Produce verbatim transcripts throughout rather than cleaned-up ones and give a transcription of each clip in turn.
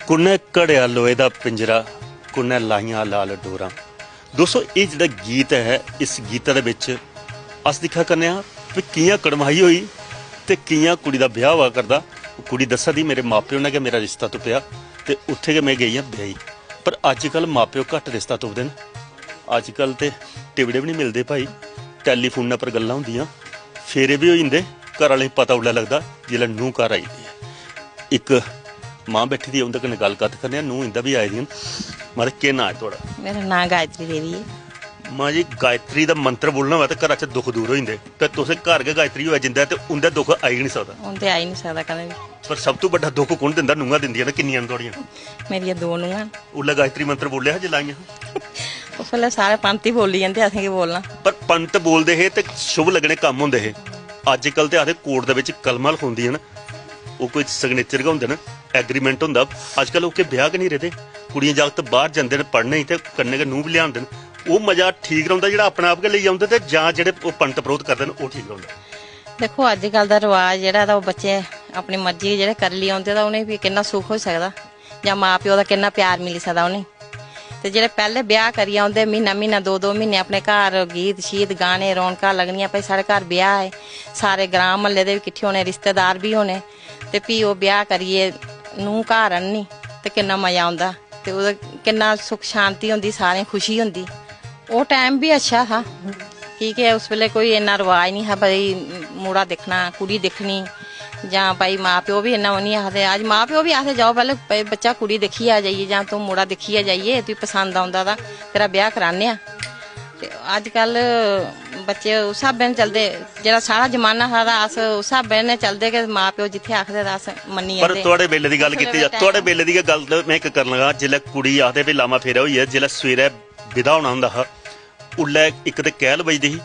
कु'न्नै घड़ेआ लोहे दा पिंजरा, कु'न्नै लाइयां लाल डोरां। दोस्तो, एह् जेह्ड़ा गीत ऐ, इस गीता दे बिच अस दिक्खा करने आं कि कि'यां कड़माई होई ते कि'यां कुड़ी दा ब्याह् होआ करदा। कुड़ी दस्सा दी, "मेरे मां-प्यो ने गै मेरा रिश्ता तुप्पेआ ते उत्थै गै में गेई आं ब्याही।" पर अजकल मां-प्यो घट्ट रिश्ता तुपदे न। अजकल ते टिबड़े बी निं मिलदे भाई, टैलीफोनै पर गल्लां होंदियां, फेरे बी होई जंदे। घर आह्लें गी पता उसलै लगदा जिसलै नूंह् घर आई जंदी ऐ। इक मां बैठी दी ऐ, उं'दे कन्नै गल्ल कत्थ करने आं। नूंह् इं'दा बी आए दियां न। म्हाराज, केह् नांऽ ऐ थुआढ़ा? मेरा नांऽ गायत्री देवी ऐ। मां जी, गायत्री दा मंत्र बोलना होऐ ते घरा च दुख दूर होई जंदे। ते तुसें घर गै गायत्री होऐ जिं'दे, ते उं'दा दुख आई गै निं सकदा। उं'दे आई निं सकदा कदें बी। पर सब तों बड्डा दुख कु'न दिंदा? नूंहां दिंदियां न। किन्नियां न थुआढ़ियां? मेरियां दो नूंहां न। उसलै गायत्री मंत्र बोलेआ हा जिसलै आइयां? उसलै सारे पंत ही बोली जंदे, असें केह् बोलना? पर पंत बोलदे हे ते शुभ लग्गने कम्म होंदे हे। अज्जकल ते आखदे कोर्ट दे बिच कलमां लखोंदियां न, ओह् कोई सिग्नेचर गै होंदे न, एग्रीमेंट होंदा। अज्जकल ओह् केह् ब्याह् गै निं रेह्दे, कुड़ियां जागत बाह्र जंदे न पढ़ने गी ते कन्नै गै नूंह् बी लेआंदे न। ओह् मजा ठीक रौंह्दा जेह्ड़ा अपने आप गै लेई औंदे, ते जां जेह्ड़े ओह् पंत परोह्त करदे न, ओह् ठीक रौंह्दा? दिक्खो, अज्जकल दा रवाज जेह्ड़ा, तां ओह् बच्चे अपनी मर्जी दे जेह्ड़े करी लेई औंदे, तां उ'नेंगी फ्ही किन्ना सुख होई सकदा, जां मां प्यो दा किन्ना प्यार मिली सकदा उ'नेंगी। ते जेह्ड़े पैह्ले ब्याह् करियै औंदे, म्हीना म्हीना, दो दो म्हीने अपने घर गीत शीत गाने, रौनकां लग्गनियां, "भाई, साढ़े घर ब्याह् ऐ।" सारे ग्रांऽ म्हल्ले दे बी किट्ठे होने, रिश्तेदार बी होने, ते फ्ही ओह् ब्याह् करियै नूंह् घर आह्ननी, ते किन्ना मजा औंदा, ते ओह्दा किन्ना सुख शांति होंदी, सारें गी खुशी होंदी। ओह् टैम बी अच्छा हा, की के उस बेल्लै कोई इन्ना रवाज निं हा, भाई, मुड़ा दिक्खना, कुड़ी दिक्खनी, जां भाई मां प्यो बी इन्ना ओह् निं आखदे। अज्ज मां प्यो बी आखदे, "जाओ, पैह्लें भाई बच्चा कुड़ी दिक्खियै जाइयै, जां तूं मुड़ा दिक्खियै जाइयै, तुगी पसंद औंदा तां तेरा ब्याह् कराने आं।" ते अज्जकल बच्चे उस स्हाबै नै चलदे, जेह्ड़ा साढ़ा जमाना हा, तां अस उस स्हाबै नै चलदे कि मां प्यो जित्थै आखदे, तां अस मन्नी पर जंदे। थुआढ़े बेल्ले दी गल्ल कीती जा, थुआढ़े बेल्ले दी गै गल्ल में इक करन लगा, जिसलै कुड़ी आखदे, "भाई, लामा फेरा होई गेआ", जिसलै सवेरै विदा होना होंदा हा, उल्लै इक ते कैह्ल बजदी ही,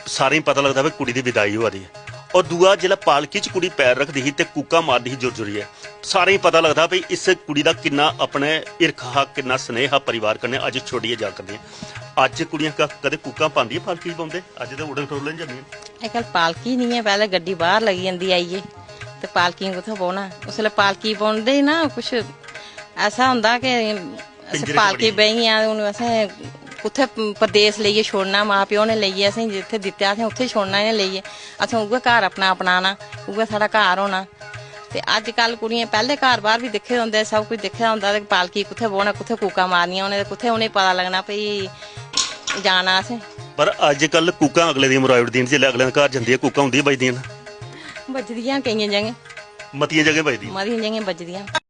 सारें गी पता लगदा भाई कुड़ी दी विदाई होआ दी ऐ, और दूआ जिसलै पालकी च कुड़ी पैर रखदी ही ते कूकां मारदी ही जुर जुरियै, सारें गी पता लगदा भाई इस कुड़ी दा किन्ना अपने हिरख हा, किन्ना स्नेह हा परिवार कन्नै, अज्ज छोड़ियै जा करदी ऐ। अज्ज कुड़ियां क-, कदें कूकां पांदियां पालकी च बौंह्दे, अज्ज ते उड़न खटोलन जंदियां। अज्जकल पालकी निं ऐ, पैह्लें गड्डी बाह्र लगी जंदी आइयै, ते पालकियें कुत्थै बौह्ना? उसलै पालकी बौंह्दे ही ना, कुछ ऐसा होंदा कि अस पिंजरे च पालकी बड़ी। बेही गेआं, हून असें कुत्थै परदेस लेइयै छोड़ना? मां प्यो ने लेइयै असें जित्थै दित्तेआ, असें उत्थै छोड़ना इ'नें लेइयै। असें उ'ऐ घर अपना अपनाना, उ'ऐ साढ़ा घर होना। ते अज्जकल कुड़ियें पैह्ले घर बाह्र बी दिक्खे दे होंदे, सब कुछ दिक्खे दा होंदा, ते पालकी कुत्थै बौह्ना, कुत्थै कूकां मारनियां उ'नें, ते कुत्थै उ'नेंगी पता लग्गना भई जाना असें। पर अज्जकल कूकां अगले दियां मरोआई ओड़दियां न, जिसलै अगले दे घर जंदी ऐ, कूकां उं'दियां बजदियां न। बजदियां केइयें जगहें। मतियें जगहें बजदियां। मतियें जगहें बजदियां।